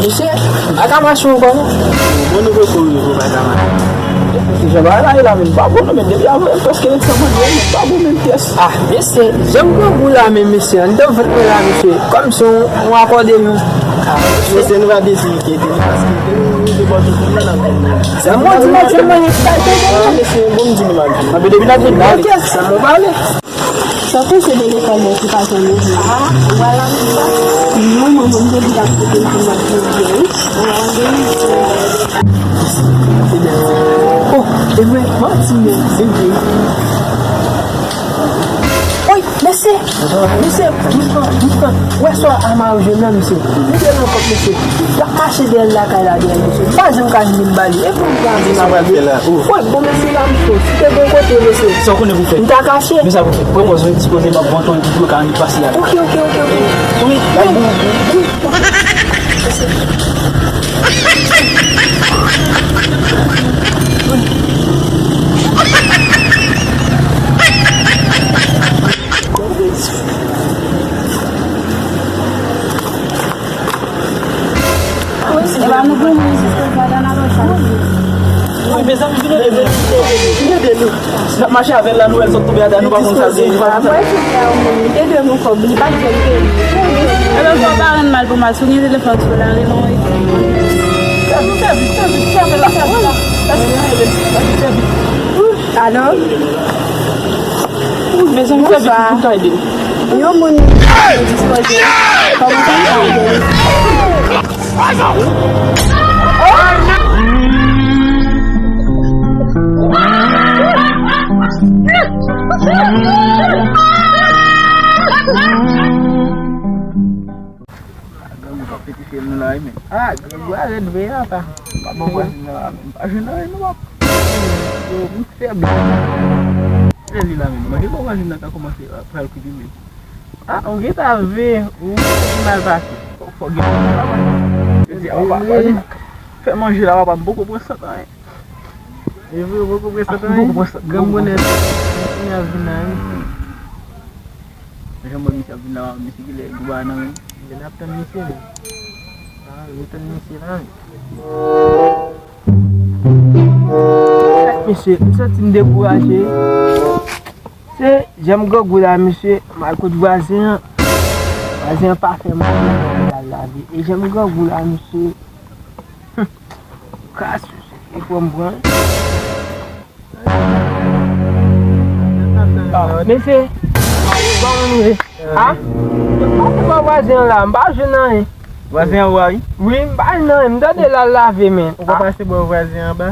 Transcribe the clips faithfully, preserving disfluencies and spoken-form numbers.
Mesye, m pa ka mache ankò non. Bon, nou poko rive, pa ka mache. Mesye, jan bagay la ye la menm, pa bon non, men depi avan prèske lèt sa mwen, pa bon menm pyès. Ah, mesye, jan m grangou la menm, mesye, anndan vant mwen la, mesye, kòmsi yon, yon akòdeyon. Ah, mesye, nou pa bezwen enkyete nou, paske nou rive bò tout moun nan ap vin. Sa mwen di, mesye, mwen, e sa l te gen. Ah, mesye, bon, m di nou mal. Ah, men depi n ap vin la, sa mwen pale. Sa w panse de lekòl yo ki pa janm ouvri? Ah, ou pral antre sa? Non, manman, m te di l ap kite m pou m ap ouvri, wi. Ou pral antre, wi. Oh, e vre, manti, men, se vre. Woy, mesye, mesye, dousman, dousman. Ou wè sa a mari jwenn nan, mesye. Li te nan kòk, mesye. L ap mache dèyè l lakay la, dèyè l, mesye. M pa janm ka jwenn li, m ba li. E pou m pran sa pral fè la? Woy, bon, mesye la, mesye. Si te gen kote, mesye. Sa w konnen pou fè? M ta kache. Men sa pou fè. Pran pòz, wi, dispoze m ap bon ton, pou ka annik pase a. Ok, ok, ok, ok. Wi, bay bon. Wi, e pa nou granmoun isit, se granmoun nan lòt sa. Wi, mezanmi, vin ede nou, vin ede nou. N ap mache avè l la, nou wè l sot tonbe atè, nou pa konn sa l ye, nou pa konn sa l ye. Mwen, se frè ou menm, li te dwe gon kòb, li pa t jwenn peyi. Ebyen, fò w pa rann mal pou mal, si w gen telefòn sou la, rele yon ekip. Fè vit, fè vit, fè vit, fè vit, fè vit. Alo? Wi, mezanmi, fè vit pou m ta ede w. Yon moun dispoze. Kòman sa m ka ede w? Granmoun k ap pete fyèl nou la, wi, men. Ah, grangou a rèd vre, apa. Pa bon vwazin nan la, men. Pa jwenn anyen, non, pap. Yo, m fèb. Lè li la, men. Mande bon vwazin nan ka kòmanse, ah, pral koupe, men. Ah, ou gentan vle, ou mal pase. Fò, fò gen moun la, papa. Yo di, ah, papa, fè manje la, papa, m poko pran sant anyen. E vre, ou poko pran sant anyen? M poko pran sant. Granmoun nan, kounye a vin la, wi. Jan m wè misye ap vin la, misye genlè gwo bagay nan men l. Men n ap tann misye, men. Ah, nou tann misye la, men. Mesye, m santi m dekouraje. Se jan m grangou la, mesye, m al kot vwazen an. Vwazen an pa fè manje, m al lave. E jan m grangou la, mesye. Kras, mesye, e pran m pran. Ah, mesye, kòman nou ye? Ah? M pase bò vwazen an la, m pa jwenn anyen. Vwazen an ou a, wi? Wi, m pa jwenn anyen, m tande l al lave, men. Ou pa pase bò vwazen anba?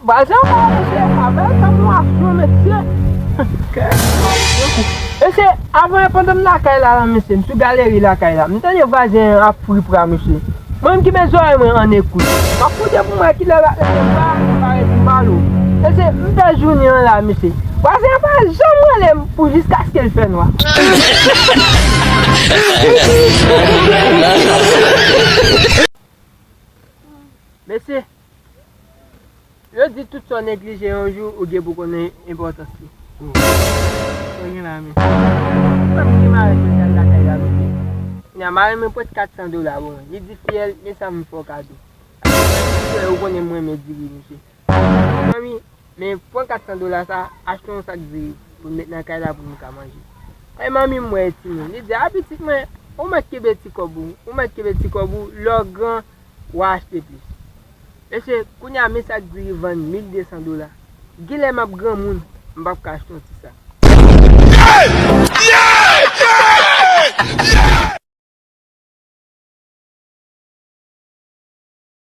Vwazen anba, mesye, avè l tankou afyon, mesye. Mesye, avan yè pandan m lakay la, la, mesye, m sou galeri lakay la. M tande vwazen an ap fripra, mesye. Mwen menm ki met zòrèy mwen an ekout. M ap koute pou m wè kilè l ap leve bra, parèt m pale w. Mesye, m fè jounen an la, mesye. Vwazen an pa janm rele m pou jiskaske l fè nwa. Mesye, yo di tout sa w neglije yon jou, ou gen pou konnen enpòtans li. Sa gen la, men? Mwen ki mare mwen al lakay la, men. Kounye a, mare mwen pran kat san dola, bon. Li di fiyèl, men sa m fè w kado. Ou konnen mwen renmen diri, mesye. Manmi, men pran kat san dola sa, achte yon sak diri pou n met nan kay la pou nou ka manje. Ay, manmi m wè timoun, li di, a pitit mwen, ou mèt kenbe ti kòb ou, ou mèt kenbe ti kòb ou, lè w gran, w a achte plis. Mesye, kounye a men sak diri vann mil de san dola. Genlè m ap granmoun, m p ap ka achte yon ti sak.